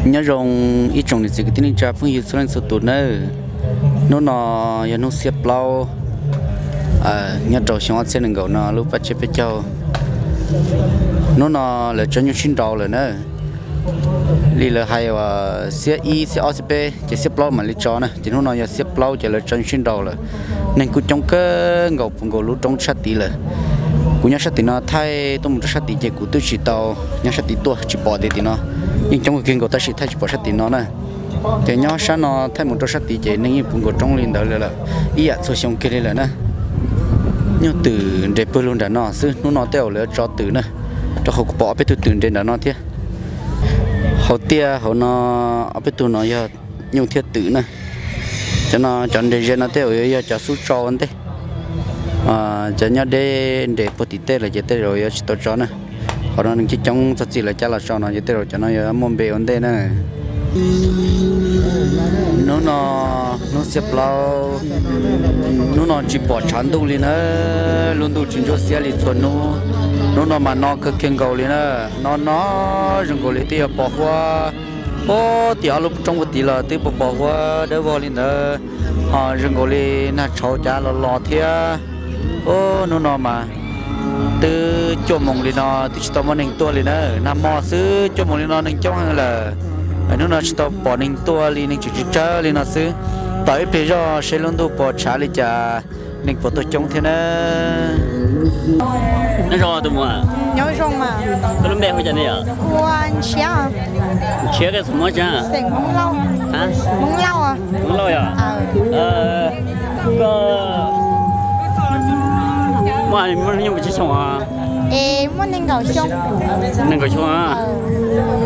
Nyob zoo ib tsoom niam txiv kwv tij neej tsa phooj ywg txhua leej txhua tus nawb. Hnub no yog hnub xiab plaub, nyob rau xyoo ob txhiab nees nkaum no lub paj tsiab peb caug. Hnub no lawv tso nyuj sib nraus lawm na. Li lawv hais uas xiab ib, xiab ob, xiab peb ces xiab plaub mam li tso na, ces hnub no yog xiab plaub ces lawv tso nyuj sib nraus lawm. Neeg kuj coob kawg nkaus puv nkaus lub roob sab tid lawm. Kuv nyob sab tim no thaij tuaj mus rau sab tid ces kuv twb tsis tau nyob sab tid tuaj tsis pom tias tim no yeej coob kawg kiag nkaus tab sis thaij tsis pom sab tim no na. Ces nyob sab no thaij mus rau sab tid ces neeg yeej puv nkaus roob li ntawd lawm, ib yam txhua xyoo kiag li lawm na. Nyuj twm nres pawg lug nram no xwb, hnub no tej zaum lawv tso twm na, rau qhov kuv pom ob peb tug twm nres nram no thiab. Hauv tiaj hauv no ob peb tug no yog nyuj thiab twm na. Cov no cov nres ze no tej zaum yuav yog cov xub tso ua ntej. Cov nyob deb nres puag tim tej lawm ces tej zaum yuav tsis tau tso na. Qhov no neeg coob coob txog txij lawv cab los tso no ces tej zaum cov no yuav muaj npe ua ntej na. Hnub no hnub xiab plaub, hnub no tsis pom tshav ntuj li na, lub ntuj tsis ntsuab xiab li txhua hnub. Hnub no mas no kawg kiag nkaus li na, no no zoo nkaus li twb yuav pos huab. Puag tim ob lub roob puag tid los twb pos pos huab dawb vog li ntawd, ho zoo nkaus li nag tshauv cav los los thiab. Ub, hnub no mas twb cuaj moos li no twb tsis tau muaj neeg tuaj li na, nag hmo xwb cuaj moos li no neeg coob heev lawm. Hnub no tsis tau pom neeg tuaj li, neeg tseem tsawg tsawg li no xwb. Tos ib pliag zoj seb lub ntuj puas tshav li cas, neeg puas tuaj coob thiab na. Nyob zoo tus muam. Nyob zoo mas. Koj lub npe hu cas ne yom? Ua Ntshiab. Ntshiab koj xeem Hmoob tsi? Xeem Hmoob Lauj. Hmoob Lauj. Hmoob Lauj yom? Koj muaj, muaj hnub nyoog mus tsis xyoo os? Es muaj nees nkaum xyoo. Nees nkaum xyoo.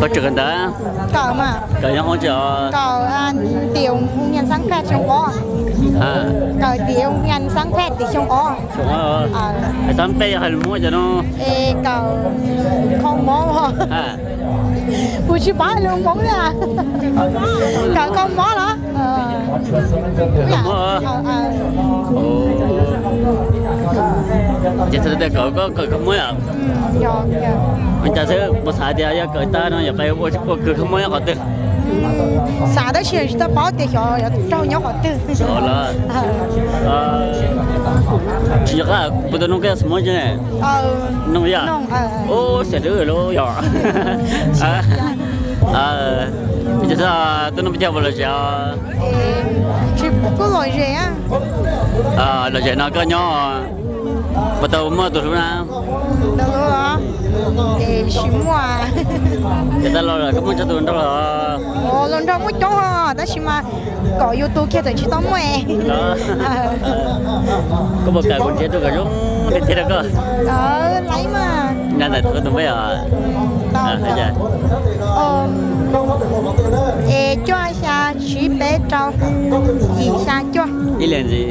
Koj tseem kawm ntawv? Kawm mas. Kawm nyob hoob tsi os? Kawm tiav ua nyas xab phaj xyoo ob. Kawm tiav ua nyas xab phaj tim xyoo ob. Xab phaj yog hais lus Hmoob cas no? Es kawm kho mob. Kuv tsis paub hais lus Hmoob li. Kawm kho mob los? Ces txhais tias kawm, koj kawm kho mob yom? Ua cas xwb puas xav tias yog kawm tag no yog pais ua kws kho mob nyob qhov twg? Xav tab sis tsis tau paub tias xyov yuav raug nyob qhov twg. Tsis yog, kuv tus nug koj xeem Hmoob tsi ne? Nug yog? Ub, xyov lub yog. Ces tuaj nug peb caug puas lom zem os? Kuj lom zem. Lom zem no koj nyob puas tau muaj tus hlub na? Tus hlub los? Es tsis muaj. Ces tau los lawm koj muaj tsawg tus hluas nraug los? Hluas nraug muaj coob os tab sis mas kom yus tu kiag txawm tsis tau muaj. Koj puas kam kuv nrhiav tus kom zoo tiag tiag rau koj? Nyob ntawm koj tus npe os? Es cuaj xya tsib peb rau yim xya cuaj. Ib leeg ntxiv.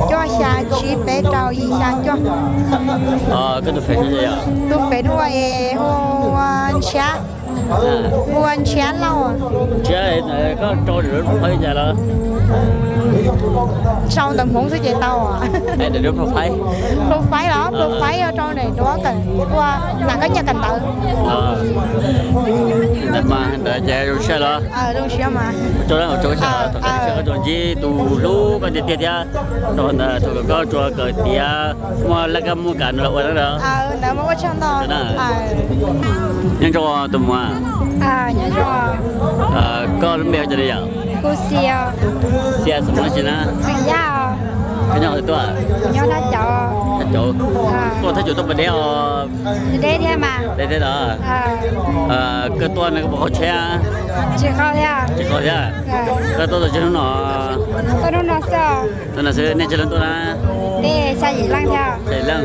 Cuaj xya tsib peb rau yim xya cuaj. Koj tus fev, tus fev hu ua Ntshiab, hu ua Ntshiab Lauj. Ntshiab, koj rau ntawm lub profile cas los? Sau ntawv Hmoob xwb ces tau. Ntawm lub profile? Profile los? Profile yog rau ntawm duab kawm ua, lam koj nyiaj kawm ntawv. Ntawm mas ntawd ces zoo siab los? Zoo siab mas. Ua tsaug, ua tsaug koj tau ntsib tus hlub koj tiag tiag thiab. Rau ntawd thaum kawm koj tsuas kawm tiav muaj laj kab muaj kam no los ua na. Nyob zoo tus muam. Koj lub npe hu cas li yom? Xia, xeem Hmoob tsi na? Koj nyob qhov twg tuaj? Thaj Cauv. Tuaj Thaj Cauv tuaj puas deb os? Deb thiab. Koj tuaj no koj puas qaug tsheb? Tsis qaug thiab. Koj tuaj tau tsi hnub no? Tuaj no xwb, nej tsawg leej tuaj na? Xya yim leej.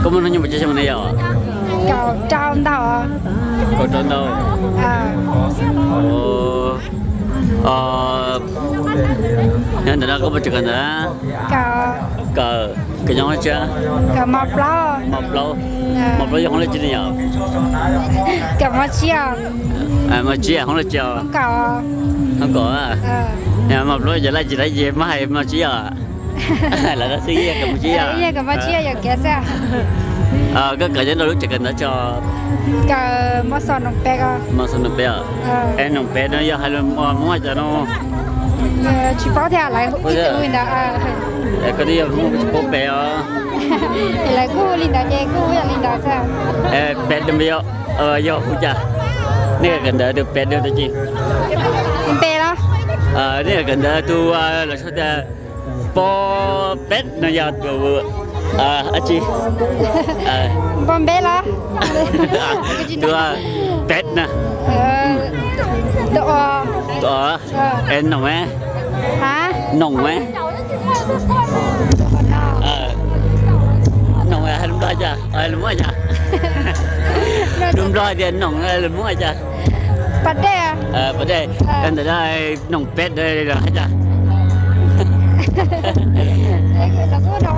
Koj muaj hnub nyoog puas tsawg xyoo ne yom? Kaum rau ntau. Kaum rau ntau. Nyob ntawm no koj puas tseem kawm ntawv? Kawm, kawm nyob hoob tsi? Kawm mos plaub. Mos plaub. Mos plaub yog hoob leej twg ne yom? Kawm mos tsib. Mos tsib hoob leej twg os? Hoob kaum. Mos plaub yog leej twg na, yog muab hais mos tsib os? Lawv xwb ib yam kawm npaj tsib yam. Ib yam kawm npaj tsib yam kev xwb. Koj kawm nyob rau lub tsev kawm ntawv tso? Kawm Mos Xos Noom Peb ko. Mos Xos Noom Peb os. Es Noom Peb no yog hais lus Hmoob cas no? Tsis paub thiab, lawv ib txwm hu li ntawd. Koj twb yog Hmoob tsis paub pem os. Lawv kuj hu li ntawd ces kuj hu yam li ntawd xwb. Peb yog hu cas? Nej kawm ntawv tus peb dua tus ci? Peb los? Nej kawm ntawv tus los sau tias Pob Peb no yog tus dab tsi? Pob Peb los? Tus Peb na. Tus os. Es Noom, Noom, Noom hais lus Nplog cas, hais lus Hmoob cas? Lus Nplog tias Noom, lus Hmoob cas? Pas dej. Pas dej. Ntawm no Noom Peb los hais cas?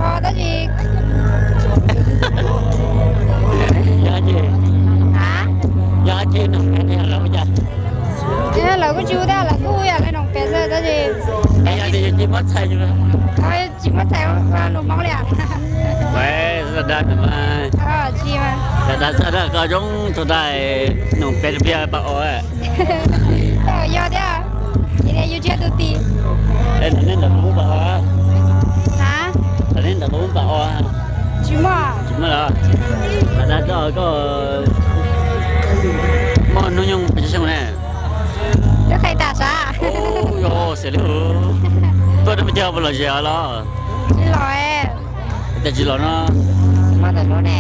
Yog dab tsi? Yog dab tsi Noom Peb los cas? Lawv kuj tsis hu thiab, lawv kuj hu yam li Noom Peb xwb tab sis. Yog tias yus tsis muab txhais, tsis muab txhais lus Hmoob li. Tsis, dag dag xwb, koj zoo rau tais Noom Peb tus pliag pas os. Yog thiab, yus tsis yog tus ti. Ntawm nej ntawm kuv muaj pas os? Ntawm nej ntawm kuv muaj pas os? Tsis muaj. Tsis muaj los? Dag dag koj, koj muaj hnub nyoog pes tsawg xyoo ne? Twb qhia tas sav. Yog xws li tuaj rau peb caug puas lom zem os los? Tsis los. Cas tsis los no? Muaj tus hlub ne.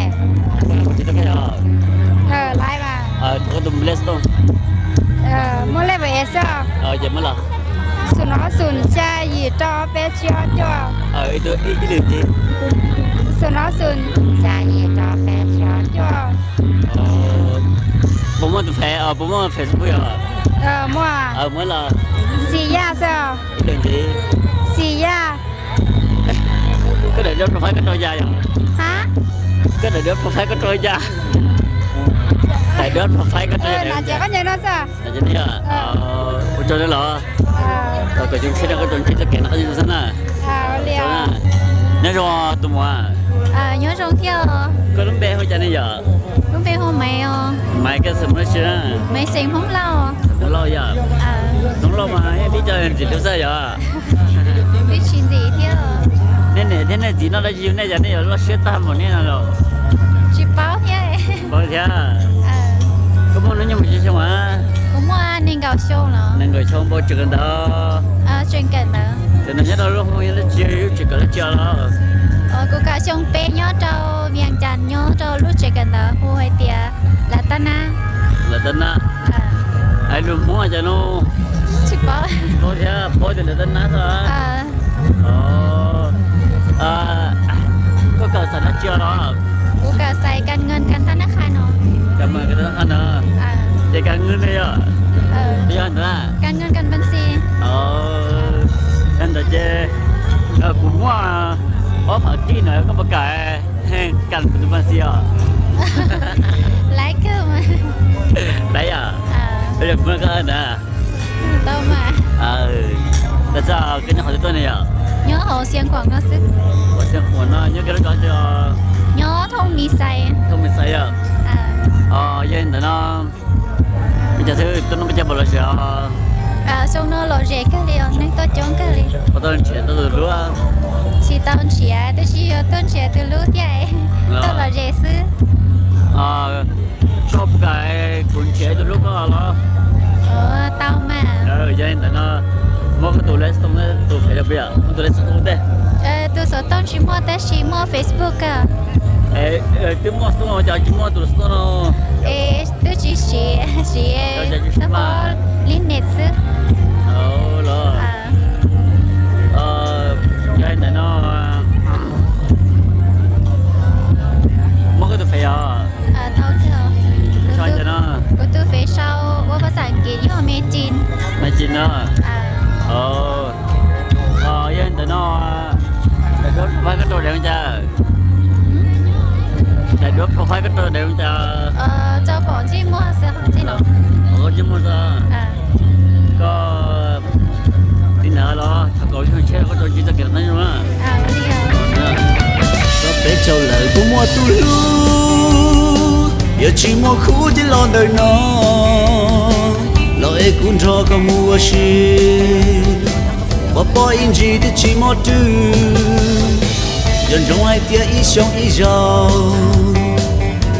Laiv mas. Thov koj tus Play Store. Muaj level S xwb. Ces muab los. Xum no xum xya yim rau peb tsib ob cuaj. Ib leeg ntxiv. Xum no xum xya yim rau peb tsib ob cuaj. Puas muaj tus Face, puas muaj Facebook yom? Muaj. Muab los. Xis Yaj xwb. Ib leeg ntxiv. Xis Yaj. Koj daim duab profile koj rau yas yom? Koj daim duab profile koj rau yas? Daim duab profile koj rau yas? Ua tsaug na los. Kom koj tsoom tshiab no koj tsoom tshiab txoj kev no qab zoo xwb na. Nyob zoo tus muam. Nyob zoo thiab. Koj lub npe hu cas ne yom? Lub npe hu Maiv os. Maiv, koj xeem Hmoob dab tsi? Maiv xeem Hmoob Lauj. Hmoob Lauj yom? Hmoob Lauj mas yeej tib co ntxim hlub xwb yom? Twb tsis ntxim thiab. Nej niam thiab nej txiv noj dab tsi yug nej cas nej yuav loj siab tag npaum nej no los? Tsis paub thiab. Paub thiab. Koj muaj hnub nyoog mus tsis xyoo a? Kuv muaj nees nkaum xyoo los. Nees nkaum xyoo npau tseem kawm ntawv. Tseem kawm ntawv. Ces nws nyob rau lub Hmoob yog dab tsi yus tseem kawm dab tsi los? Kuv kawm xyoo peb nyob rau Vias Cas nyob rau lub tsev kawm ntawv hu hais tias Lav Tab Nab. Lav Tab Nab. Hais lus Hmoob cas no? Tsis paub. Paub thiab, paub tias Lav Tab Nab xwb. Koj kawm xaiv dab tsi los? Kuv kawm xaiv kas nws kas thab nab qha no. Kas nws kas thab nab qha no. Ces kas nws ne yom? Yog ntawd. Kas nws kas npas xis. Yog ntawd ces kuv muaj ob phav kij no koj puas kam kas nws kas npas xis os? Laiv kawg mas. Laiv yom? Yog kuv muaj koj ntawd. Tau mas. Koj nyob qhov twg tuaj ne yom? Nyob hauv Xiav Khuam no xwb. Hauv Xiav Khuam no nyob kiag lub zos twg? Nyob Thooj Mis Xais. Thooj Mis Xais yom? Yog li ntawd no, peb cov xwb tuaj noj peb caug puas lom zem os? Xyoo no lom zem kawg li os, neeg tuaj coob kawg li. Puas tau nrhiav tau tus hlub? Tsis tau nrhiav, tab sis yog tuaj nrhiav tus hlub thiab, tuaj lom zem xwb. Koj puas kam kuv nrhiav tus hlub koj los? Tau mas. Yog li ntawd no, muab koj tus lej xov tooj, tus Face rau peb yom, muab tus lej xov tooj tej. Tus xov tooj tsis muaj tab sis muaj Facebook. Twb muaj xov tooj cas tsis muaj tus xov tooj no? Es twb tsis siv, siv xab phob li net xwb. Los, yog li ntawd no, muab koj tus Face os. Kuv tus Face sau ua phas xas As kiv yog Me Cin. Me Cin no. Yog li ntawd no, daim duab profile koj rau daim zoo cas? Daim duab profile koj rau daim zoo cas? Tso pom ntsej muag xwb. Pom koj ntsej muag xwb. Koj tiv ntawv los thov kom zoo Koj tau ntsib txoj kev hlub zoo na. Txog peb caug lawm kuv muaj tus hlub, yog tsis muaj khub ces los ntawm no, los es kuv nrog koj mus ua si. Pov pob ib ntsis twb tsis mob rwg, nco ntsoov hais tias ib xyoos ib zaug.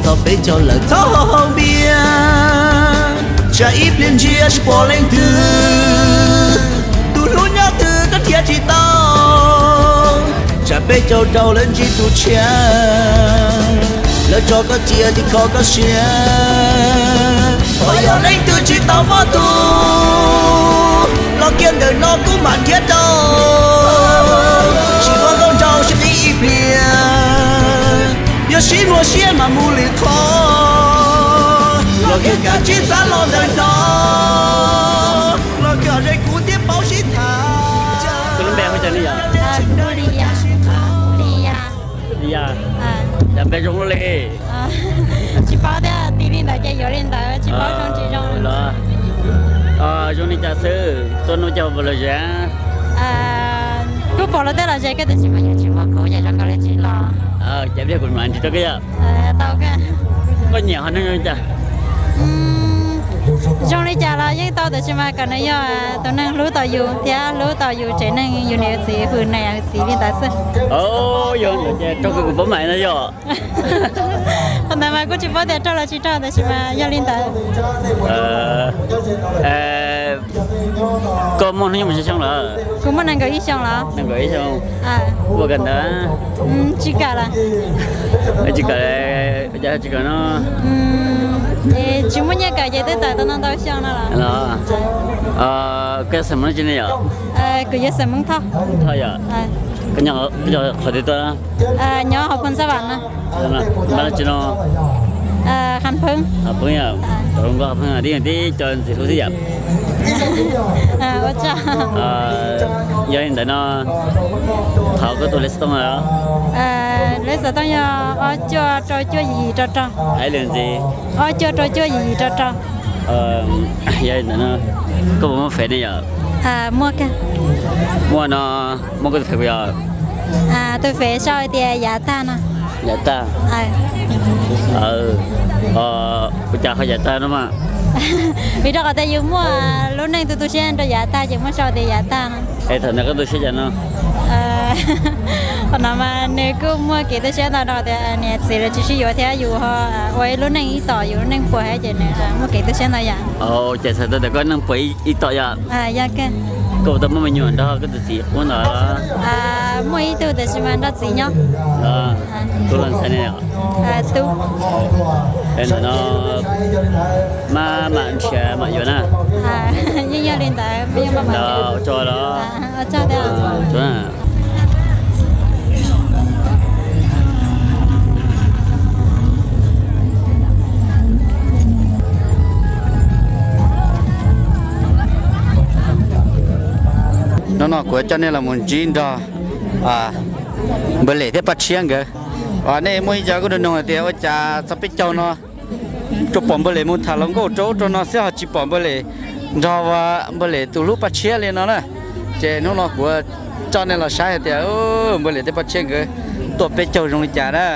Txog peb caug lawm txhob haus npias, tsam ib pliag ntsia tsis pom leej twg, tus hlub nyob twg koj nrhiav tsis tau. Tsam peb caug rau lawv ntsib tus tshiab, lawv tso koj cia tim kho koj siab. Ho yog leej twg tsis tau mob tus, los kiag ntawm no kuv mam nrhiav rau. Tsis muaj nkauj nraug sib qhib ib pliag, yog sib muaj siab mas mus lwm qhov. Los kiag kav tsij txav los ntawm no, los kiag ze kuv thiab paub sib tham. Koj lub npe hu cas ne yom? Li ya. Li ya. Cas npe zoo li. Tsis paub thiab, tis li ntawd ces yuav li ntawd, tsis paub zoo tsis zoo los. Zoo li cas xwb, tuaj noj cog puas lom zem? Kuj pom luag tej lom zem kawg tiam sis mas yog tsis muaj kuv ces zoo nkaus li tsis los. Ces pliag kuv mam nrhiav rau koj yom. Tau kawg. Koj nyiam hom neeg zoo li cas? Zoo li cas los yeej tau tiam sis mas kom nws yog tus neeg hlub tau yus thiab hlub tau yus tsev neeg, yus niam yus txiv, hwm niam hwm txiv li ntawd xwb. Yog ntawd ces raug kuv paub mas no yog. Qhov ntawd mas kuj tsis paub tias raug los tsis raug tiam sis mas yog li ntawd. Koj muaj hnub nyoog xyoo lawm? Kuv muaj nees nkaum ib xyoos lawm. Nees nkaum ib xyoos. Muaj kawm ntawv? Tsis kawm lawm. Tsis kawm, cas tsis kawm no? Tsis muaj nyiaj kawm ces twb tawm tau ntau ntau xyoo no lawm. Koj yog xeem Hmoob dab tsi ne yom? Kuv yog xeem Hmoob Thoj. Thoj yom? Koj nyob qhov twg tuaj? Nyob hauv Phoo Xab Vam no. Npaj dab tsi no? Hav Pheeb. Hav Pheeb yom? Tau zoo nkauj Hav Pheeb, tib tib co ntxim hlub xwb yom. Ua tsaug. Yog li ntawd no, qhov koj tus lej xov tooj no? Lej xov tooj yog ob cuaj rau cuaj yim yim rau rau. Hais lus ntxiv. Ob cuaj rau cuaj yim yim rau rau. Yog li ntawd no, koj puas muaj Fev ne yom? Muaj kawg. Muaj no, muab koj tus Fev kuv yom? Tus Fev sau hais tias yav tag no. Yav tag. Ua cas ho yav tag no mas? Vim rau qhov tias yus muaj lub neej tu tu siab rau yav tag ces muab sau tias yav tag no. Es thaum ntawd koj tu siab cas no? Qhov no mas nws kuj muaj kev tu siab ntau rau qhov tias niam txiv lawv tsis sib yuav thiab yus ho ua ib lub neej ib tom, yus lub neej puas thiab ces nws muaj kev tu siab ntau yam. Ces txhais tau tias koj neej puas ib tom yom? Yog kawg. Koj puas tau muaj me nyuam nrog koj tus txiv qub ntawd? Muaj ib tug tiam sis mas nrog txiv nyob. Tub los ntxhais ne? Tub. Es ntawm no maj mam nrhiav mam yuav na. Yeej yog li ntawd, yeej maj mam. Ua tsaug los. Hnub no kuv coj nej los mus ntsib nrog Npawg Lem thiab Paj Tshiab nkawd. Nej muaj ib co kuj nug nug hais tias ua cas txog peb caug no tsuas pom Npawg Lem mus tham hluas nkauj rau ub rau no xwb ho tsis pom Npawg Lem nrog Npawg Lem tus hlub Paj Tshiab li no na. Ces hnub no kuv coj nej los saib hais tias Npawg Lem thiab Paj Tshiab nkawd tuaj peb caug zoo li cas na.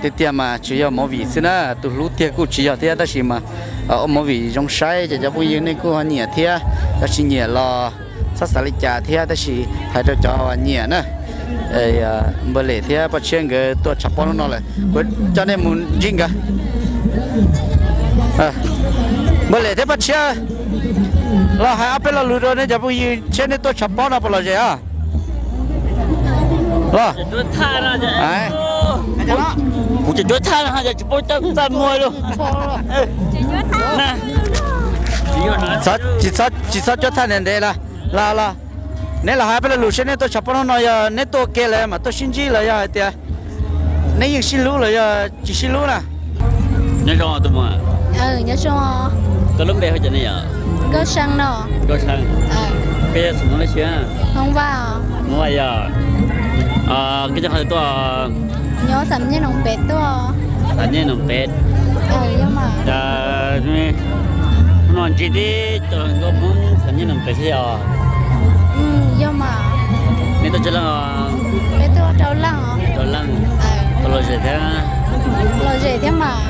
Tiag tiag mas tsuas yog movie xwb na, tus hlub tiag kuj tsis yog thiab tab sis mas ua movie zoo saib ces cov phooj ywg nej kuj ho nyiam thiab, yog tsis nyiam los txhob xav li cas thiab tab sis hais rau cov nyiam na. Npawg Lem thiab Paj Tshiab nkawd tuaj tshav pob hnub no lawm, kuv coj nej mus ntsib nkawd. Npawg Lem thiab Paj Tshiab, los hais ob peb lo lus rau nej cov phooj ywg seb nej tuaj tshav pob no puas lom zem os. Los. Kuv tseem cuab thaj no tsis paub coj txaj muag li. Tsis txhob cuab thaj ntev ntev los. Los los, neb los hais ob peb lo lus seb nej tuaj tshav pob hnub no yog neb tuaj ua ke lawm mam tuaj sib ntsib los yog hais tias neb yeej sib hlub los yog tsis sib hlub na. Nyob zoo tus muam. Nyob zoo. Koj lub npe hu cas ne yom? Nkauj See no. Nkauj See. Koj yog xeem Hmoob dab tsi? Hmoob Vaj. Hmoob Vaj yog. Koj coj qhov twg tuaj? Nyob Xam Nyej Noom Pem tuaj. Xam Nyej Noom Pem. Cas hnub no ntsib tib co nkauj Hmoob Xam Nyej Noom Pem thiab yog? Yog mas. Nej tuaj tsawg leej os? Peb tuaj rau leej os. Rau leej. Koj lom zem thiab? Lom zem thiab mas.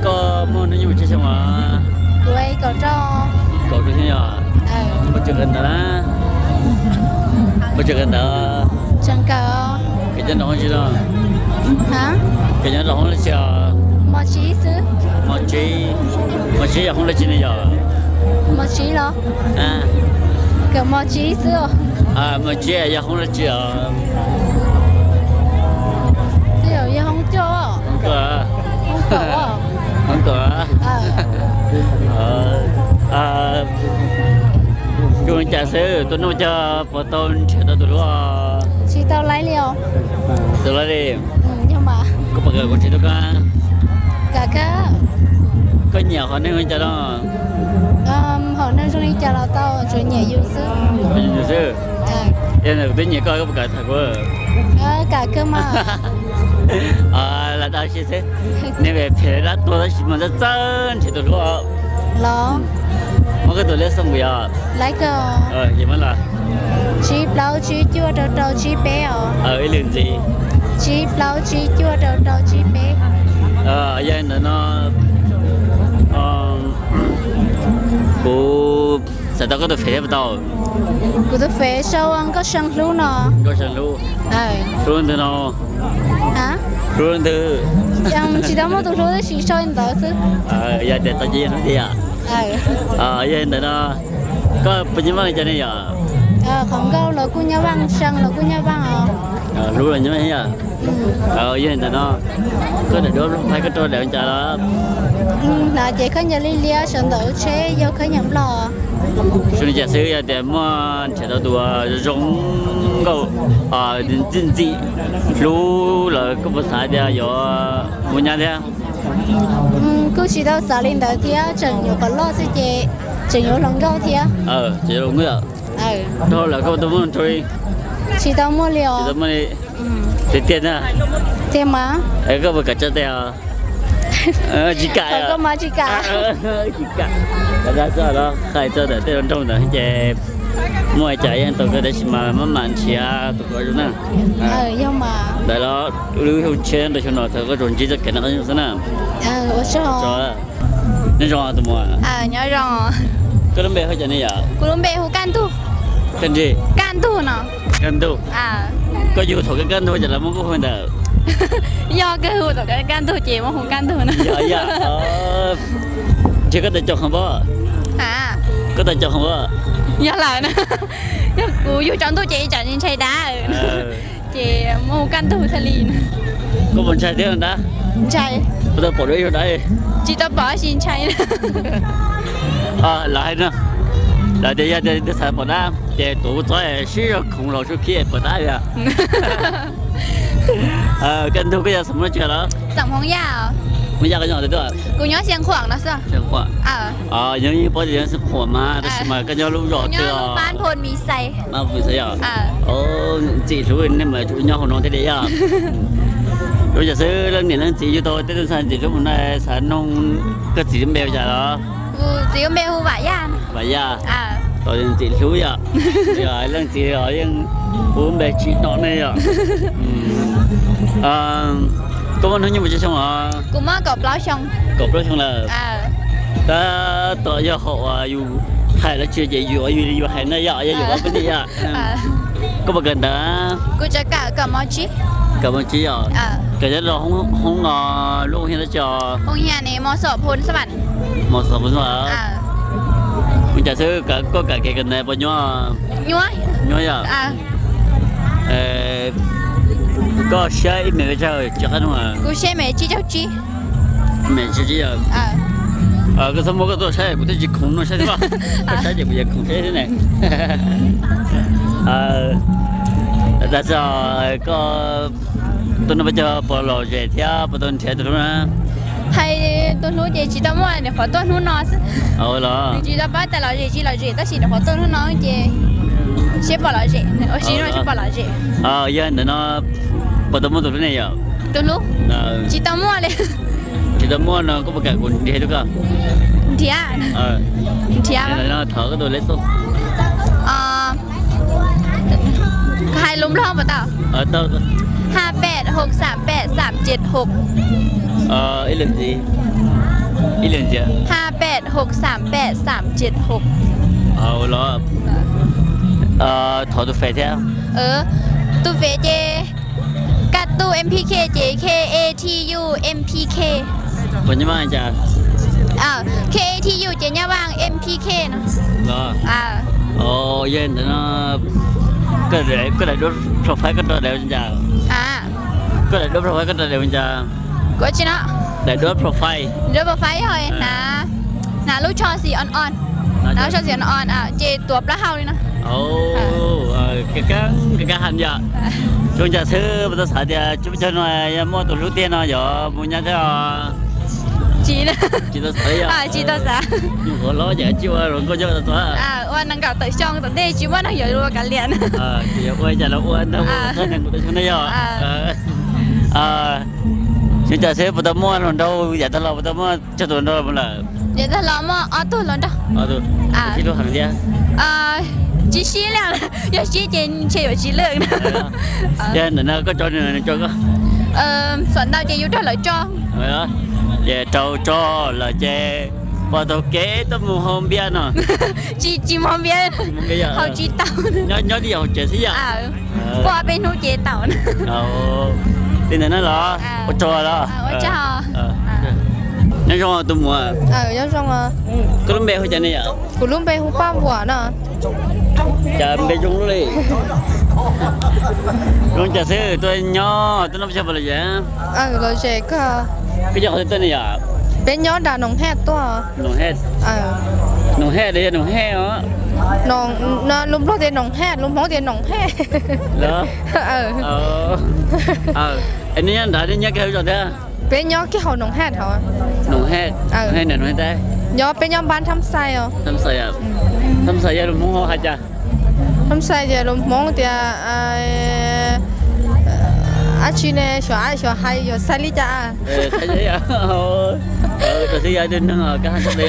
Koj muaj hnub nyoog tsawg xyoo os? Kuv kaum rau. Kaum rau xyoo yog? Puas tseem kawm ntawv na? Puas tseem kawm ntawv? Tseem kawm. Kawm nyob nram hoob tsi no? Kawm nyob nram hoob dab tsi os? Mos tsis xwb. Mos tsis, mos tsis yog hoob dab tsi ne yog? Mos tsis los? Kawm mos tsis xwb. Mos tsis yog hoob dab tsi os? Yog hoob coj. Hoob kaum. Hoob kaum. Cuag li cas xwb, tuaj noj cog puas tau nrhiav tau tus hlub? Tsis tau laib li os. Tsis tau laib li. Koj puas kam kuv nrhiav tau koj? Kam kawg. Koj nyiam hom neeg zoo li cas no? Hom neeg zoo li cas los tau, tsuas nyiam yus xwb. Yus xwb. Yog ntawm kuv twb nyiam koj, koj puas kam tham kuv? Kam kawg mas. Lam dag si xwb, nej phem dab tuag tab sis mas txawj txawj nrhiav tus hlub. Los. Muab koj tus lej xoo kuv yog? Laib kawg. Tsib plaub tsib cuaj rau rau tsib peb os. Ib lwm ntxiv. Tsib plaub tsib cuaj rau rau tsib peb. Yog li ntawd no, kuv xav tau koj tus fem thiab puas tau? Kuv tus fem sau Nkauj See Hlub no. Nkauj See Hlub. Hlub leej twg no? Hlub leej twg? Tsis tau muaj tus hlub tab sis sau li ntawd xwb. Yog tias tau ces yeej hlub tiag. Yog li ntawd no, koj puas nyob vaj li cas ne yom? Qhov nkauj los kuj nyob vaj, see los kuj nyob vaj os. Hlub los nyob vaj thiab yom? Yog li ntawd no, koj daim duab Nplog Thaib koj rau daim li cas los? Hnav ces khaub ncaws liab liab sawv ntawm tsheb yog khaub ncaws Nplog. Zoo li cas xwb yog tias muaj nrhiav tau tus zoo nkauj ntxim ntxim hlub lawm koj puas xav tias yuav mus nyab thiab? Kuj tsis tau xav li ntawd thiab, tseem nyuam qhuav loj xwb ces tseem yuav hluas nkauj thiab. Tseem yuav hluas nkauj. Rau hauv lawm koj puas tau muaj nrau li? Tsis tau muaj li os. Tsis tau muaj li. Tiag tiag na. Tiag mas. Koj puas kam tso tes os? Tsis kam. Koj mas tsis kam. Tsis kam. Lawv dag txog los hais txog ntawm tej hluas nraug ntawd ces muaj li cas yeej tau kawg tab sis mas maj mam nrhiav tus kov zoo na. Yog mas. Ntawd los lub xyoo tshiab rau xyoo no thaum koj tsuas ntsib txoj kev no xwb na. Nyob zoo tus muam. Koj lub npe hu cas ne yom? Kuv lub npe hu Kaj Ntug. Kaj Ntug. Kaj Ntug no. Kaj Ntug. Koj yug thaum koj kaj ntug cas lawv muab koj hu ntawd? Yog koj hu thaum koj kaj ntug ces muab hu Kaj Ntug no. Yog yom. Ntshe koj tau caum qhov npab. Koj tau caum qhov npab. Yog lawm na. Yog kuv yug tsaus ntuj ces ib tsam ntshai dab. Ces muab hu Kaj Ntug thiaj li. Koj puas ntshai thiab dab? Ntshai. Puas tau pom dua ib zaug dab? Tsis tau pom tab sis ntshai. Lawv hais no, lawv tias yog tias xav pom dab ces tuav kuv txob sib zog khoov los sub khib pom dab yom. Kaj Ntug koj yog xeem Hmoob tsi los? Xeem Hmoob Yaj. Hmoob Yaj koj nyob twg tuaj? Kuv nyob Xeev Khuam no xwb. Xeev Khuam. Yog yeej paub tias yog Xeev Khuam mas tab sis mas koj nyob lub zos twg os? Pab Phoos Xais yom. Ntxim hlub nej mas nyob hauv no thiaj li yom. Lub yam xwb leej niam leej txiv yug tau tej tug ntxhais ntxim hlub mus no xav noog koj txiv lub npe ua cas los? Kuv txiv lub npe hu Vam Yaj. Vam Yaj. Tos ntxim hlub yom. Yog leej txiv os yeej hu npe tsim no ne yom. Koj muaj hnub nyoog puas tsawg xyoo os? Kuv muaj kaum plaub xyoo. Kaum plaub xyoo lawm. Tab tom yog hom uas yus hais los tsis ces yus ua yus li yus hais na yom, yog yus ua peb li yom. Koj puas kawm ntawv? Kuv tseem kawm, kawm mos tsib. Kawm mos tsib yom. Kawm nyob rau hoob, hoob no lub hoob hias dab tsi os? Mos Xos Phoos Xas. Ua cas xwb koj kam kev kawm ntawv puas nyuaj? Nyuaj yom. Koj siab ib me pes tsawg tsis qab nug? Kuv siab me tsib caug tsib. Me tsib caug tsib yom. Koj txhob muab koj tuaj saib kuv thiaj tsis khoom no saib thiab. Koj saib ces kuv yuav khoom saib thiab ne. Tab sis koj tuaj noj peb caug puas lom zem thiab puas tau nrhiav tus hlub na? Hais tus hlub ces tsis tau muaj, nyuam qhuav tuaj hnub no xwb. Los tsis tau paub tias lom zem tsis lom zem tab sis nyuam qhuav tuaj hnub no ces siab pom lom zem, ua si no siab pom lom zem. Yog ntawm no puas tau muaj tus hlub ne yom? Tus hlub? Tsis tau muaj li. Tsis tau muaj no koj puas kam kuv nrhiav rau koj? Nrhiav. Nrhiav. Thov koj tus lej xoo. Hais lus Nplog puas tau? Hai pẹt hok xam pẹt xam chet hok. Ib lwm ntxiv, ib lwm ntxiv. Hai pẹt hok xam pẹt xam chet hok. Los thov tus Face thiab. Tus Face ces Katu M P K ces K A T U M P K. Puas nyob vaj cas? K A T U ces nyob vaj M P K no. Los, yog ntawd no, koj daim duab profile koj rau daim cas? Koj daim duab profile koj rau daim cas? Kuv tsis no. Daim duab profile. Duab profile yog hnav, hnav lub tsho xim on on, hnav lub tsho xim on on ces tuav plaub hau li no. Kab kab has yom. Zoo cas xwb puas tau xav tias tsis pub cog no yog muaj tus hlub tiag no yog mus nyab thiab os? Tsis, tsis tau xav li yom. Tsis tau xav. Nyuam qhuav hlob ces tsis ua hluas nkauj nyob tau. Ua nees nkaum tawm xyoo tom ntej tsis muaj neeg yuav ua kav liam. Ua cas los ua ntag, ua nees nkaum tawm xyoo ntag yog. Zoo cas xwb puas tau muaj hluas nraug, yav tag los puas tau muaj tsawg tus hluas nraug lawm? Yav tag los muaj ob tug hluas nraug. Sib hlub heev thiab? Tsis sib li, yog sib ces ntshe yuav tsis lwj. Yog ntawm no koj tso nws, nws tso koj? Xam ntau ces yus rau lawv tso. Ces rau tso lawm ces pom taug kev tuaj mus haus npias no. Tsis, tsis mus haus npias, haus tsis tau. Nyob tib yam hauv tsev xwb yom. Pom peb hnub ces tau. Li ntawd na los ua tsaug los. Nyob zoo tus muam. Koj lub npe hu cas ne yom? Kuv lub npe hu Paj Vuam no. Cas npe zoo li. Zoo cas xwb tuaj nyob tuaj noj peb caug puas lom zem? Lom zem kawg. Koj yog qhov twg tuaj ne yom? Peb nyob nram Noom Hej tuaj. Noom Hej. Noom Hej los yog Noom Hej os? Lus Nplog tias Noom Hej, lus Hmoob tias Noom Hej. Los? Es nej nyob nrad nej nyob kiag hauv zos thiab? Peb nyob kiag hauv Noom Hej hauv. Noom Hej, Noom Hej, Noom Hej teb. Nyob peb nyob npab Thab Xais os. Thab Xais, Thab Xais yog lus Hmoob hais cas? Thab Xais ces lus Hmoob tias dab tsi ne, xyov, xyov hais yog xais li cas. Xais li, tus xib yog tus neeg kab hais txog li.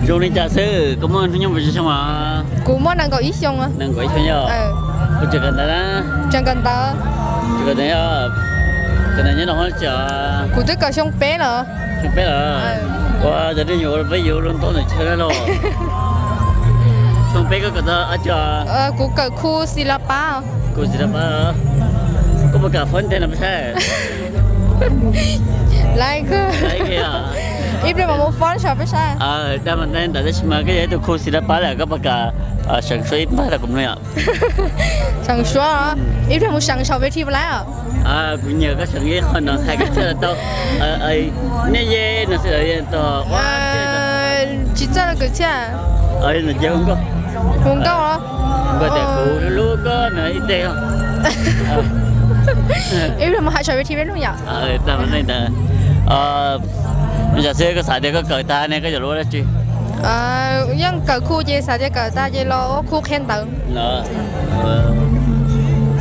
Zoo li cas xwb, koj muaj hnub nyoog puas tsawg xyoo os? Kuv muaj nees nkaum ib xyoo. Nees nkaum ib xyoo yog? Kuv tseem kawm ntawv na. Tseem kawm ntawv. Tseem kawm ntawv yog, kawm ntawv nyob rau hoob tsi os? Kuv twb kawm xyoo peb lawm. Xyoo peb lawm? Ua cas nej yuav peb yuav luag ntaub ntawm chaw na los? Xyoo peb koj kawm txog dab tsi os? Kuv kawm khu xis las pab. Khu xis las pab. Koj puas kam fob nteg no peb saib? Laiv kawg. Ib pliag mam mus fob saib peb saib. Dag mas ntawd tab sis mas koj yog ib tug khu xis las pab lawm koj puas kam seev suab ib pab rau kuv mloog yom? Seev suab, ib pliag mus seev saum ves thi puas laiv os? Kuv nyiam koj seev ib qho no hais koj txhia tau. Nej ye no xwb los yog tau? Tsis txawj lus kawm txhiaj. Hu nkauj. Hu nkauj os. Nkauj tias kuv hlub hlub koj no ib teg. Ib pliag mus hais saum ves thi peb mloog yom? Tag ntawd, zoo cas xwb koj xav tias koj kawm tag ne koj yuav los ua dab tsi? Yeej kawm khu ces xav tias kawm tag ces los ua khu qhia ntawv.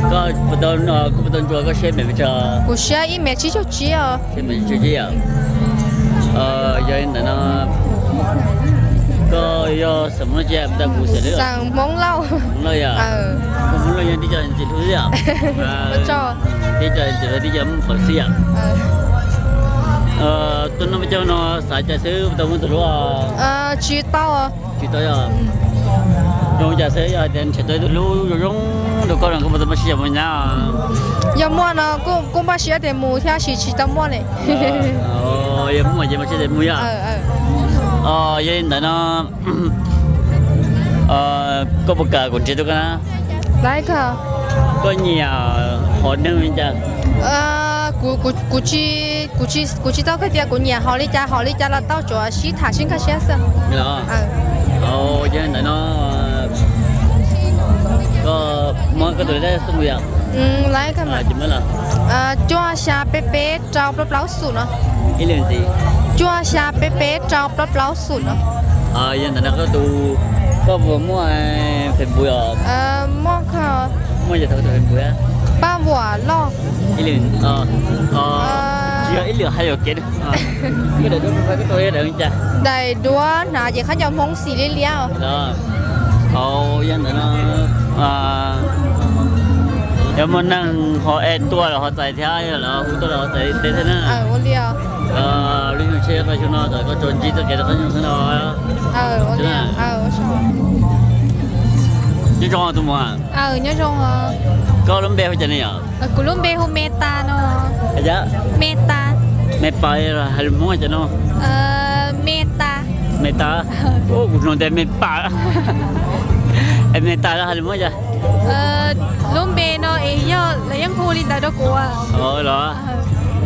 Koj puas tau, koj puas tau ntsuas koj siab mev pes tsawg? Kuv siab ib mev tsib caug tsib os. Siab mev tsib caug tsib yom? Yog li ntawd no koj yog xeem Hmoob tsi? Puas tau kuv xeem Hmoob Lauj. Hmoob Lauj yom? Koj Hmoob Lauj yog tib co ntxim hlub yom? Tib co ntxim hlub tib co muaj peev xwm yom? Tuaj noj peb caug no xav cas xwb puas tau muaj tus hlub? Tsis tau. Tsis tau yom? Zoo cas xwb yog tias nrhiav tau ib tug hlub zoo zoo rau koj no koj puas tau npaj siab mus nyab? Yog muaj no kuj npaj siab tias mus thiab tab sis tsis tau muaj li. Yog muaj ces npaj siab tias mus yom? Yog li ntawd no koj puas kam kuv nrhiav tau koj na? Koj nyiam hom neeg li cas? Kuv tsis tau kawg tias kuv nyiam hom li cas hom li cas los tau, tsuas sib tham sib nkag siab xwb. Yog li ntawd no koj muab koj tus lej tuaj mus yom? Cuaj xya peb peb rau plaub plaub xum no. Cuaj xya peb peb rau plaub plaub xum no. Yog ntawd no koj tus, koj puas muaj Facebook os? Muaj kawg. Muaj yog tau tus Facebook? Paj Vuam Lauj. Ib lwm, tsis yog ib lwm hais yuam kev. Koj daim duab, koj tus daim duab cas? Daim duab hnav ces khaub ncaws Hmoob xim liab liab os. Au, yog ntawd no, yog muaj neeg ho es tuaj los ho txais thiab, yog lawv hu tuaj los ho txais teb thiab na. Lub xyoo tshiab koj xyoo no txawm koj tsuas ntsib txoj kev rov qab xyoo xwb no. Nyob zoo tus muam. Koj lub npe hu cas ne yom? Kuv lub npe hu Meta no. Meta. Meta hais lus Hmoob cas no? Meta. Meta. Kuv hnov tias me pas. Es Meta hais lus Hmoob cas? Lub npe no es yog lawv yeej hu li ntawd rau kuv. Los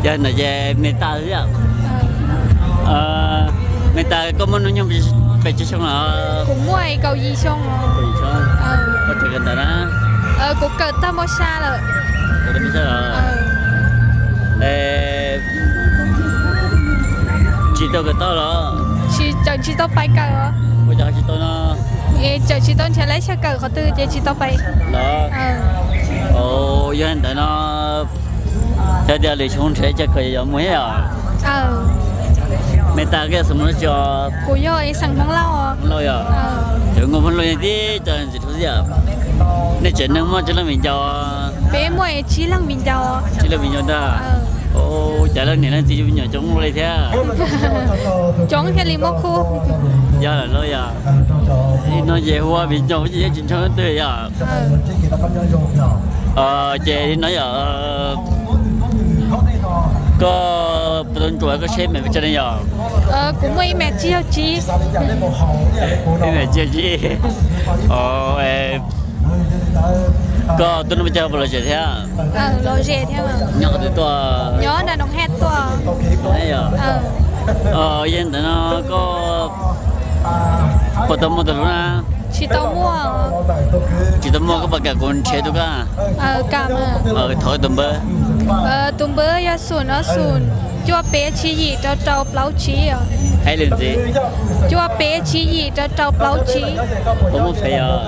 yog ntawd ces Meta xwb yom. Meta, koj muaj hnub nyoog pes tsawg xyoo lawm? Kuv muaj kaum yim xyoo. Kaum yim xyoo. Koj tseem kawm ntawv na? Kuv kawm tag npau xya lawm. Kawm tag npau xya lawm. Es tsis tau kawm tau los? Tsis, tseem tsis tau pais kawm. Ua cas tsis tau no? Tseem tsis tau nrhiav lab xyab kawm qhov twg ces tsis tau pais. Los? Yog ntawd no, yog tias lwm xyoo nrhiav xyab kawm yog mus thiab yom? Meta, koj yog xeem Hmoob dab tsi os? Kuv yog xeem Hmoob Lauj. Hmoob Lauj yom? Cov nkauj Hmoob Lauj yeej tib co ntxim hlub xwb yom. Nej tsev neeg muaj tsib leej viv ncaus? Peb muaj tsib leej viv ncaus. Tsib leej viv ncaus ntag. Cas leej niam leej txiv cov me nyuam coob li thiab? Coob thiaj li muaj khub. Yog lawm lauj yom? Li no ces hu ua viv ncaus ces yeej tsis ntshaw leej twg yom? Ces li no yom, koj puas tau ntsuas koj tsheb me pes tsawg ne yom? Kuv muaj ib mev tsib caug tsib. Ib mev tsib caug tsib. Koj tuaj hnub pes tsawg puas los tsev thiab? Nyob qhov twg tuaj? Yog ntawd no koj puas tau muaj tus hlub na? Tsis tau muaj. Tsis tau muaj, koj puas kam kuv nrhiav tus koj? Thov tus npawb. Tus npawb yog xum ob xum, cuaj peb tsib yim rau rau plaub tsib. Hais lus ntxiv. Cuaj peb tsib yim rau rau plaub tsib. Puas muaj fev yom?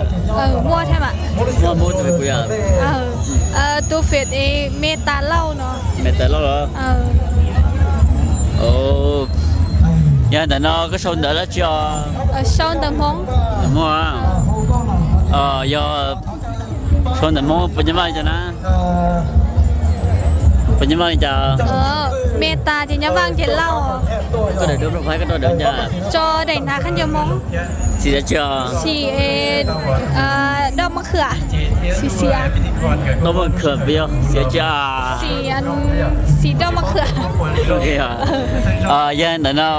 Muaj thiab mas. Muaj, muab tus fev kuv yom? Tus fev es Meta Lauj no. Meta Lauj los? Yog ntawm no koj sau ntawv dab tsi os? Sau ntawv Hmoob. Ntawv Hmoob. Yog sau ntawv Hmoob puas nyob Vaj li cas na? Puas nyob Vaj li cas? Meta ces nyob Vaj ces Lauj. Koj daim duab, koj daim duab cas? Tso daim hnav khaub ncaws Hmoob. Xim dab tsi os? Xim doj mab khwm. Xim xiav. Doj mab khwm puas yog xim dab tsi? Xim doj mab khwm. Yog ntawm no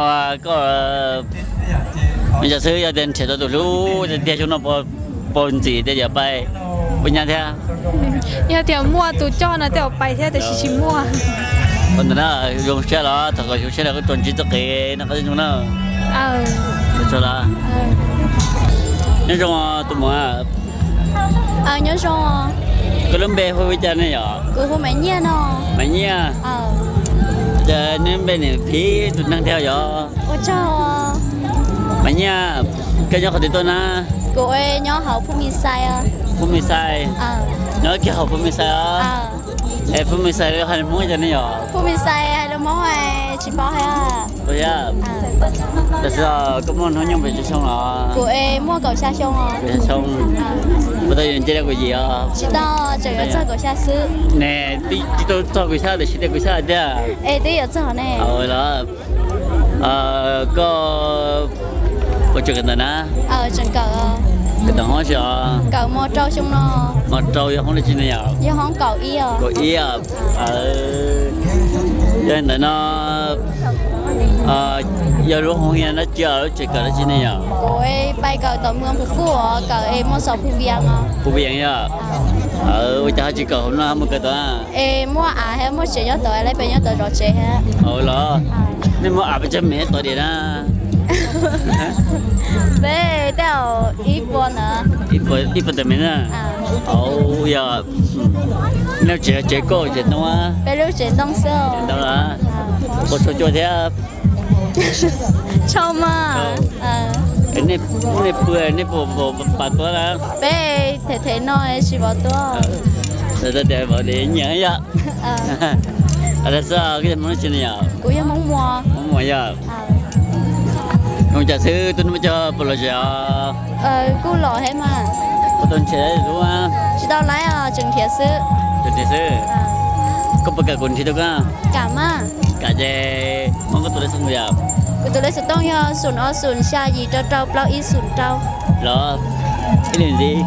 koj me ntsis xwb, yog tias nrhiav tau tus hlub tiag tiag xyoo no puas ntxim tias yuav pais ua nyab thiab? Yog tias muaj tus coj no tej zaum pais thiab, tiam sis tsis muaj. Ua ntawm no zoo siab los thaum koj zoo siab los koj tsuas ntsib txoj kev noj qab nyob zoo na. Nyob zoo tus muam. Nyob zoo. Koj lub npe hu li cas ne yom? Kuv hu Maiv Nyiaj no. Maiv Nyiaj. Cas neb npe niam phiv tus neeg thiab yom? Ua tsaug. Maiv Nyiaj, koj nyob qhov twg tuaj na? Kuv nyob hauv Phub Mis Xais. Phub Mis Xais. Nyob kiag hauv Phub Mis Xais os. Es Phub Mis Xais hais lus Hmoob cas ne yom? Phub Mis Xais hais lus Hmoob tsis paub thiab. Tam sim no koj muaj hnub nyoog pes tsawg xyoo los? Kuv muaj kaum xya xyoo. Kaum xya xyoo. Puas tau yuav ntse rau kaum yim os? Tsis tau, tseem yuav txog kaum xya xwb. Ne, twb tsis tau txog kaum xya tiam sis tias kaum xya tiag. Es twb yuav txog ne. Los, koj puas tseem kawm ntawv na? Tseem kawm. Kawm ntawv hoob tsi os? Kawm mos rau xyoo no. Mos rau yog hoob dab tsi ne yom? Yog hoob kaum ib os. Kaum ib os. Yog ntawm no yog lub hoob hias dab tsi os, lub tsev kawm dab tsi ne yom? Kuv pais kawm tom Muas Phuv Kuj os, kawm es muaj xaus Phuv Vias os. Phuv Vias yom? Ua cas ho tsis kawm hauv no mus kawm tom? Es muaj av thiab muaj tsev nyob tod, lawv pem nyob tod zov tsev thiab. Los, nej muaj av pes tsawg mev tom diam na? Peb tej zaum ib puas ntawd. Ib puas tawm mev na? Yog, nej tsev, tsev kauj tsev ntoo? Peb lub tsev ntoo xwb. Tsev ntoo los? Puas tshua cua thiab? Tshua mas. Nej pw nej puas pom tuab na? Peb them them no tsis pom tuab. Txawm tias pom li nyiam yom. Xwb, koj yog Hmoob dab tsi ne yom? Kuv yog Hmoob Muas. Hmoob Muas yom? Hu cas xwb, tuaj no muaj coj puas lom zem os? Kuj lom heev mas. Puas tau nrhiav lub? Tsis tau laib os, tseem nrhiav xwb. Tseem nrhiav xwb. Koj puas kam kuv nrhiav rau koj? Kam mas. Kam ces muab koj tus lej xov tooj yom? Kuv tus lej xov tooj yog xoom ob xoom xya yim rau rau plaub ib xoom rau. Los, ib lwm ntxiv.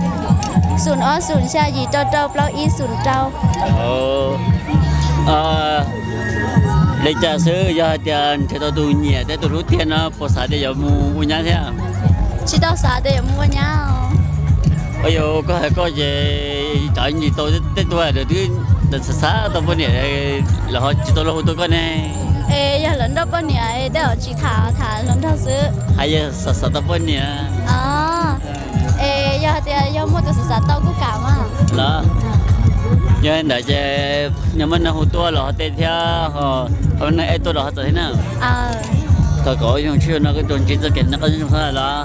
Xoom ob xoom xya yim rau rau plaub ib xoom rau. Li cas xwb, yog hais tias nrhiav tau tus nyiam thiab tus hlub tiag no puas xav tias yuav mus ua nyab thiab? Tsis tau xav tias yuav mus ua nyab. Ua yog koj hais koj ces cov ntsis tau tej tug twb xav xav tau poj niam los ho tsis tau los hu tuaj koj ne. Es yog lawv nrauj poj niam tej zaum tsis tham, tham hluas nraug xwb. Hais yog xav xav tau poj niam. Es yog hais tias yog muaj tus xav xav tau kuj kam mas. Los, yog li ntawd ces yog muaj neeg hu tuaj los ho tej thiab, ho muaj neeg ej tuaj los ho txawm thiab na. Thov kom ua zoo tshwj no koj rau ntsib txoj kev noj qab nyob zoo xwb los.